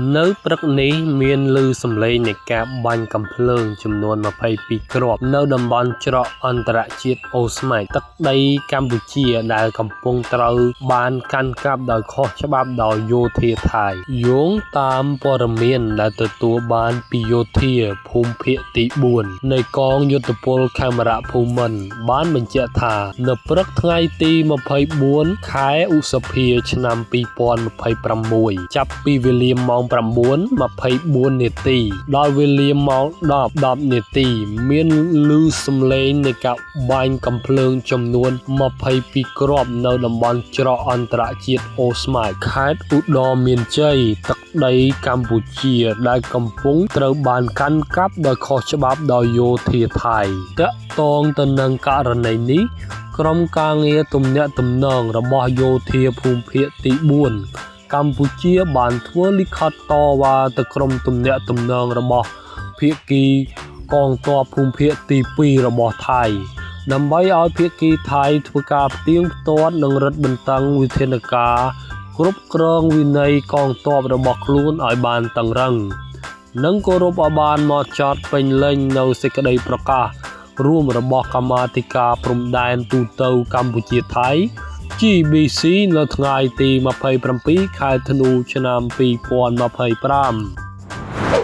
នៅព្រឹកនេះមានឮសំឡេងនៃការបាញ់កាំភ្លើងចំនួន22គ្រាប់នៅតំបន់ច្រកអន្តរជាតិអូស្មែកទឹកដីកម្ពុជាដែលកំពុងត្រូវបានកាន់កាប់ដោយខុសច្បាប់ដោយយោធាថៃយោងតាមព័ត៌មានដែលទទួលបានពីយោធាភូមិភាគទី4នៃកងយោធពលខេមរៈភូមិន្ទបានបញ្ជាក់ថានៅព្រឹកថ្ងៃទី24ខែឧសភាឆ្នាំ2026ចាប់ពីវេលាម៉ោង9:24នាទីដល់វេលាម៉ោង10:10នាទីមានឮសំឡេងនៃការបាញ់កាំភ្លើងចំនួន22គ្រាប់នៅតំបន់ច្រកអន្តរជាតិអូស្មែកខេត្តឧត្តរមានជ័យទឹកដីកម្ពុជាដែលកំពុងត្រូវបានកាន់កាប់ដោយខុសច្បាប់ដោយយោធាថៃទាក់ទងទៅនឹងករណីនេះក្រុមការងារទំនាក់ទំនងរបស់យោធាភូមិភាគទី4កម្ពុជាបានធ្វើលិខិតតវ៉ាទៅក្រុមទំនាក់ទំនងរបស់ភាគីកងទ័ពភូមិភាគទី2របស់ថៃដើម្បីឲ្យភាគីថៃធ្វើការផ្ទៀងផ្ទាត់និងរឹតបន្តឹងវិធានការគ្រប់គ្រងវិន័យកងទ័ពរបស់ខ្លួនឲ្យបានតឹងរឹងនិងគោរពឲ្យបានហ្មត់ចត់ពេញលេញនៅសេចក្តីប្រកាសរួមរបស់កម្មាធិការព្រំដែនទូទៅកម្ពុជាថៃ GBC នៅថ្ងៃទី27ខែធ្នូឆ្នាំ2025។